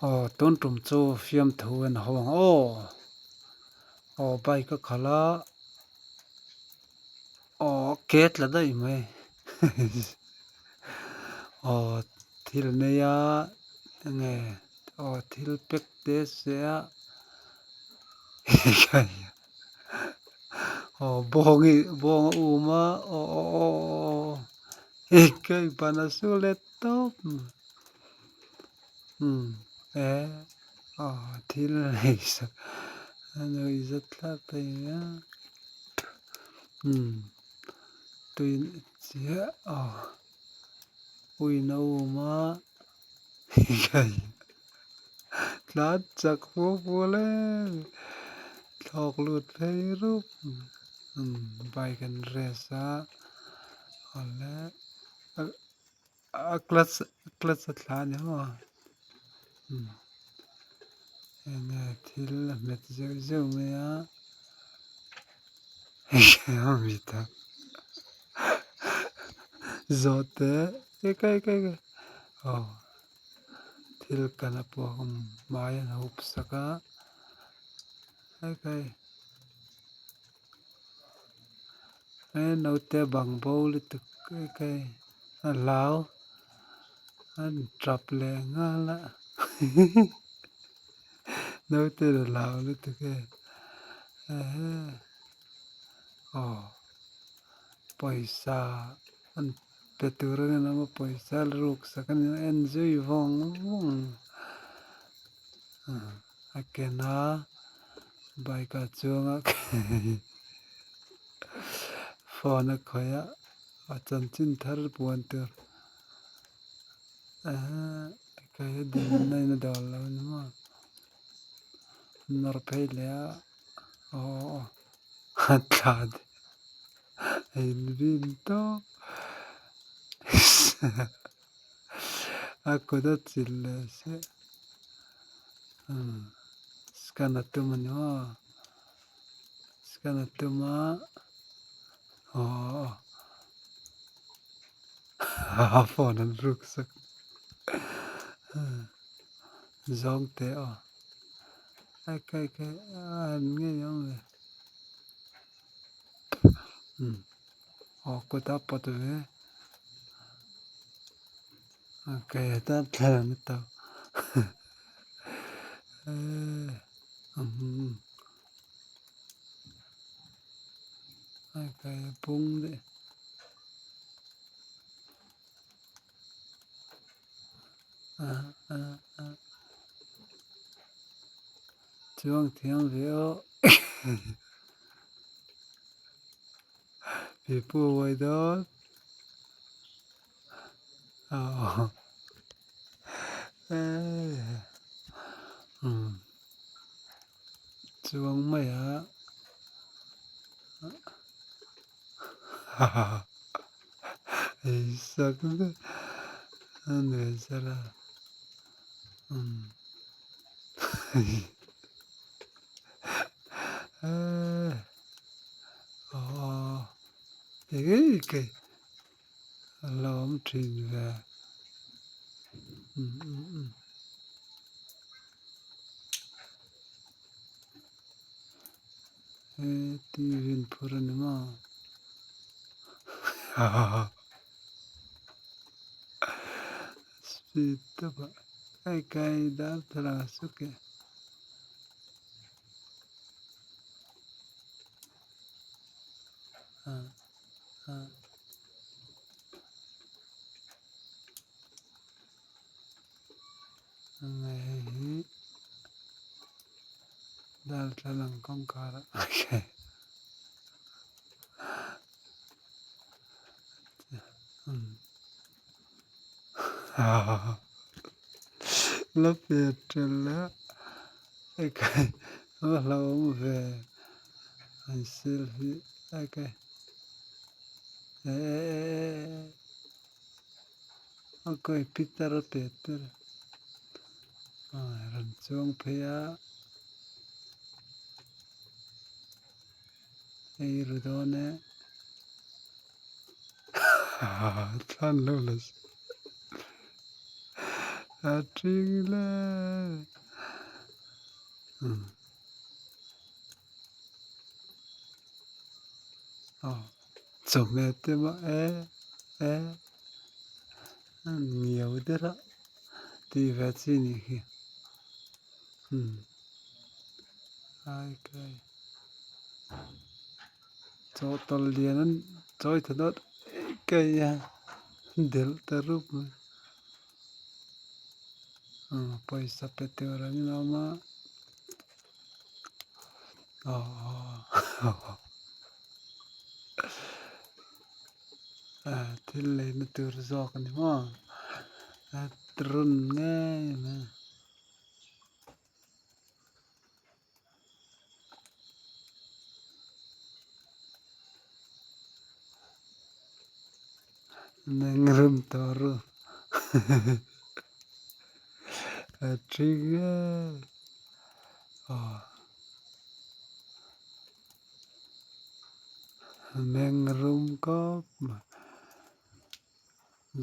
Aw tun tum chu fiamthu en ho ang aw aw bike a khalh a aw ke tla daih mai aw thil nei a enge aw thil pack te se a aw bawng hi bawng a um a aw aw aw aw hei ban a su let tawp umm e aw thil nei sak a nuih zat thlak thei a umm tui chiah aw uiin a um a tlan chak fua fua le thlawk lut phei rup umm bike an race a awle a clutch clutch a thla a ni maw umm enge thil a hmet zeuh zeuh mai a zawhte kai kai kai aw thil kan a puak a hmai an hup sak a hekai he naute bang bo lutuk hekai a hlau a tap leh nghal a naute a hlau lutuk e aw pawisa an pe tur a ni a pawisa la ruk sak a ni a en zui vawng vawng a ken a bike ah chuang a phone a khawih a a chanchin thar puan tur kei a din na in a dawr lo a ni maw nawr phei leh a aw a thla a inrin tawp a kut a chilh leh chiah scan a tum a ni maw scan a tum a aw a phone an ruk sak zawng teh aw kai kai an ngei awm ve. Aw kut a pawt ve okay heta thla an ta okay a pung daih chuang thiam ve aw. Pipu uai dawn aw chuang mai a ei sak vek a nuih zara Aw eng eng a lo awm thin ve he t v an phur a ni maw speed deuh a hei kai darthlalang a suk e. Hei hi darthlalang kawngkhar ah la pet tel a. Ekai a hlauhawm ve an selfie ekai eee a kawi pitar a pet tel a rawn chuang phei a ei ru dawn e thlan lo la a ṭing le. Aw chawhmeh te mah e e ngiau der a tih ve chi a nih hi ai kai chawhtawlh lian an chawi tha dawt kai a delh ta rup mai pawisa pe tur an awm a. Thil leina tur zawk a ni maw a run ngei mai a run tawh ru a thing e. Aw meng rum kawp mai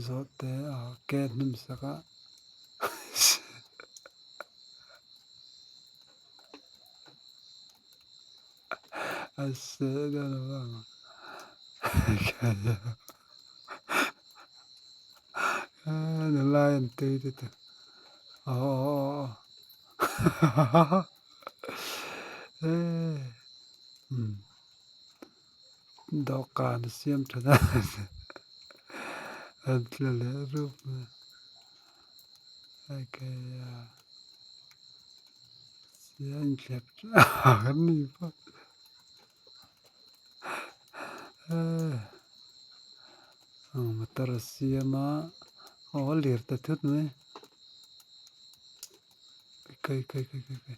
zawh te a ke hnim sak a a seh dawn avang a nulai an tui te chu aw aw aw. Dawhkan a siam tha ta an tla leh rup mai a a inthlep a ni phawt motor a siam a aw a lir ta thut mai. Kai kai kai kai kai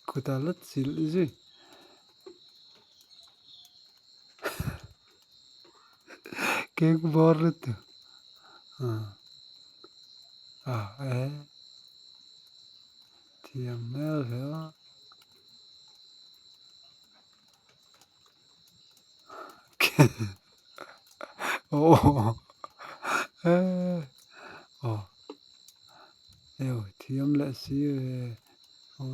kutah la chilh zui cake bawr lutuk ah ah eh thiam hmel ve a aw eh aw. Eo thiam leh si ve aw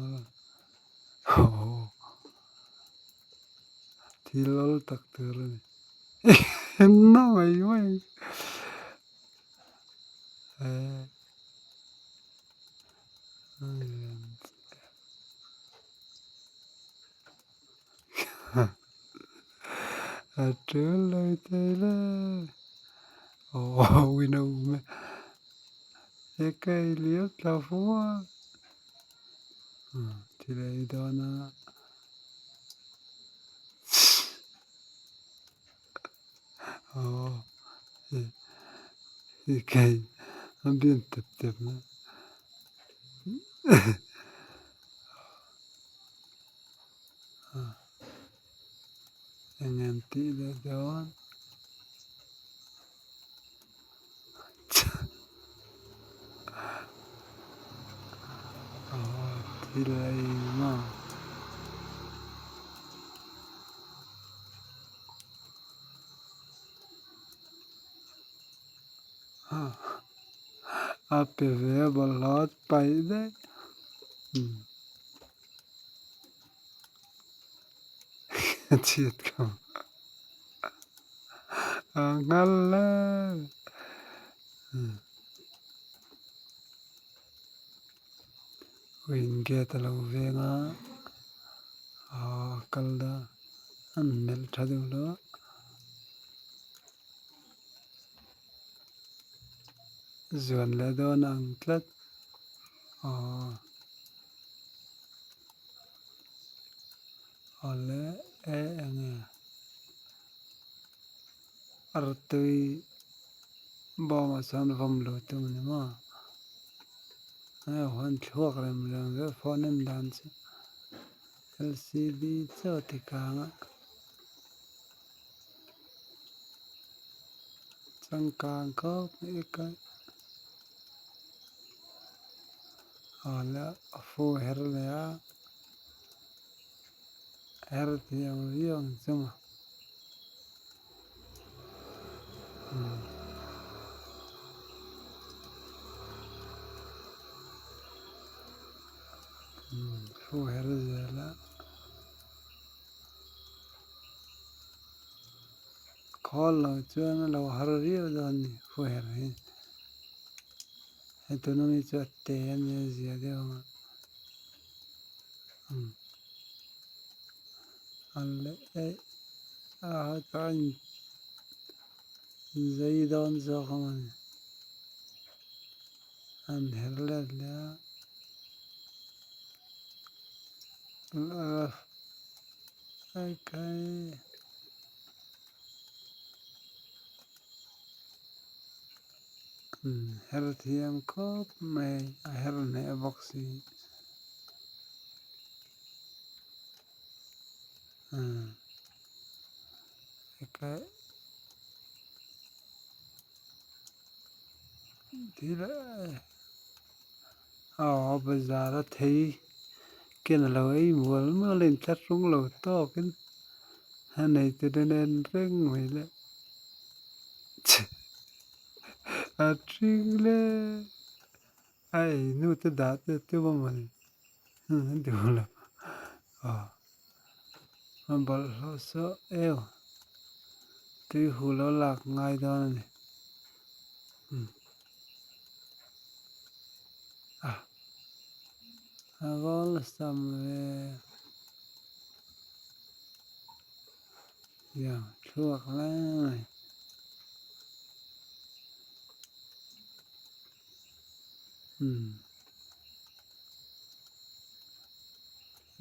thil awl tak tur a ni na mai mai a tul lo thei le aw win a um e. He ka ei liau tla fu a thil a ei dawn a aw he ka ei a bian tep tep na eng em tih leh dawn. Thil ei maw a pe ve a bawlhhlawh a paih daih a chhiat kha. A nghal le. Uiin gate a lo veng a, a kal da an melh tha deuh lo a. Zuan leh dawn a ang tlat aw. Awle e enge artui bawmah chuan vawm lo tum a ni maw hei huan thluak rem rem vek phone en dan chu lcd chaw ti kang a changkang khawp mai a awle a fu her leh a. Her thiam viau ang chu maw. fu her zel a khawl lo chuan a lo har viau dawn a ni fu her hi hei tuna mi chu a te a nia zia deuh ang a umm a leh eih a hetah a in zai dawn zawk a mawni an her let leh a. Her thiam khawp mai a her hneh bawk si thil Aw bazar a thei ken a lo ei mual mual a inthlahrung lo tawkin a nei te nen a en reng mai le a ṭhing le a ei hnu te dah te a tum a mawni a duh lo aw a bawlhhlawh saw eu tui hu lo lak ngai dawn a ni. A awlsam ve yang thluak hle mai. Umm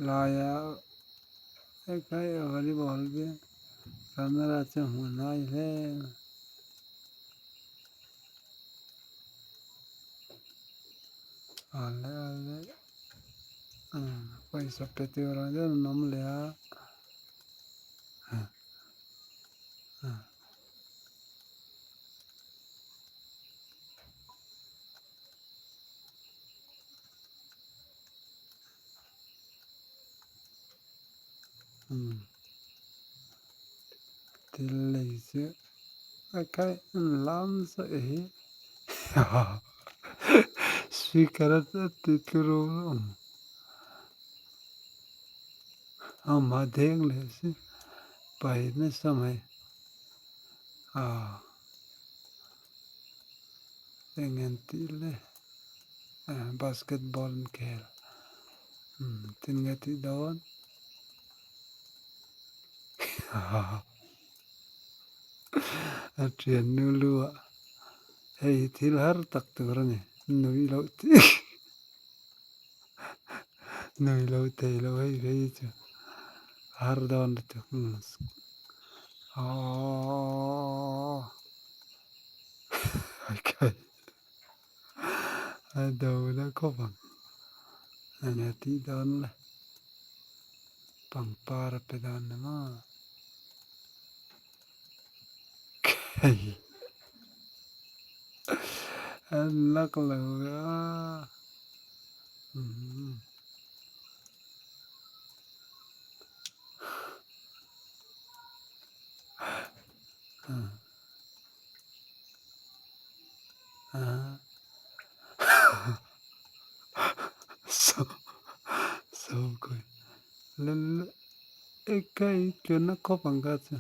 laia hekai a volleyball te camera chu hmuh hnai hle mai. Pawisa pe tur ang deuh an awm leh a thil lei chu a khai an lam sawi hi speaker a ti tlu amah deng leh si pai nasa mai ah eng an tih le basketball an khel tin nge tih dawn a thian nu lu ah hei hi thil har tak tur a ni nui loh tih nui loh theih loh hei phei hi chu a har dawn lutuk aww a do na khawp ang enge tih dawn le. Pangpar a pe dan ni maw? Hei an lak lo a umm tuna khawp ang kha chu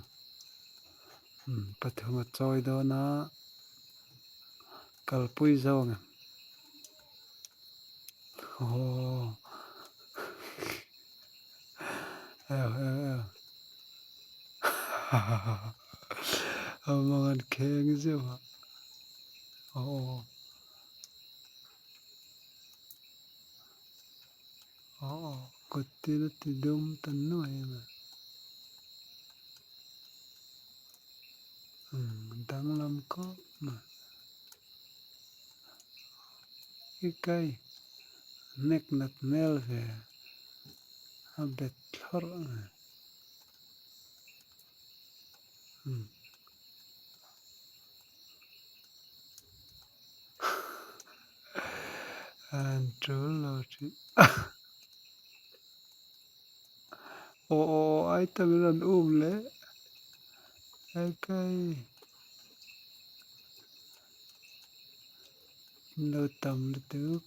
pathum a chawi dawn a kalpui zo ang em aw eu eu eu a mang an kheng zeuh a aw. Aw kut tin a ti dum ta nuai a ni. Umm danglam khawp mai. I kai hnek nat hmel ve a bet thlawrh a ni. Umm. An tul lo tih aw aw aw ai tam in rawn um leh ai kai lo tam lutuk.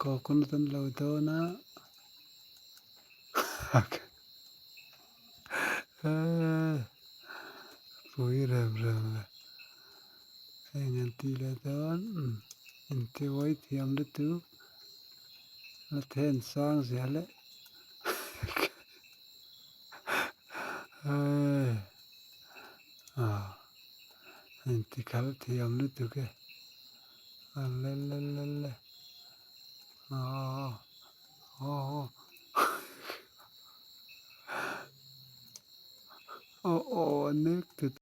Coconut an lo dawn a. Pui rem rem ve. Heng an tih leh dawn intibuai thiam lutuk la then sang zel e. Inti kal thiam lutuk e. Alelelele aw aw aw aw a nek tut.